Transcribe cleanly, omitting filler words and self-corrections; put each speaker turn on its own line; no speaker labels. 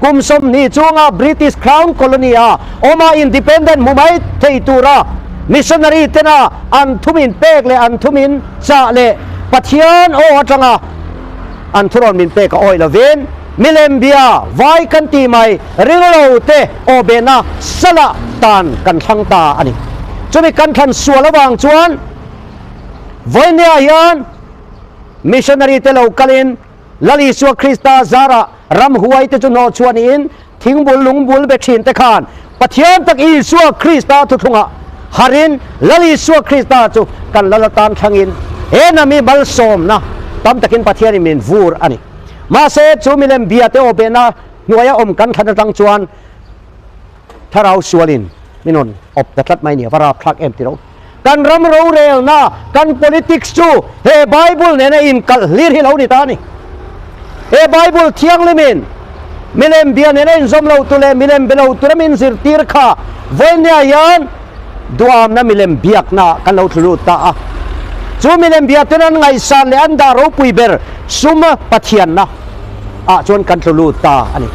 Kum 20 chunga British Crown Colony a awma independent hmu mai thei tura missionary tena an thumin pek leh an thumin chah leh Pathian aw atanga an thurawn min pek a awih lovin milem bia vai kan tih mai ringlo te aw behna salah tan kan thlang ta a ni. Chumi kan thlan sual avang chuan vawinia hian missionary te lo kalin Lal Isua Krista zarah ramhuai te chu hnawh chhuah niin thingbul lungbul be thin te khan Pathian tak Isua Krista thuthlungah harin Lal Isua Krista chu kan lal atan thlangin he nami malsawmna tam takin Pathianin min vur a ni. Mahse chu milem bia te aw behna hnuaia awm kan thlan atang chuan Thlarau sualin min rawn awp ta tlat mai nia, va rapthlak em tiro. Kan ram rorelna, kan politics chu he Bible nena inkalh hlir hi lo ni ta a ni. He Bible thianghlimin milem bia nena inzawm lo tu leh milem be lo tura min zirtir kha vawinia hian duamna milem biakna kan lo thlu lut ta a. Chu milem bia ten an ngaihsan leh an dah ropui ber sum Pathianna ah chuan kan tlu lut ta a ni.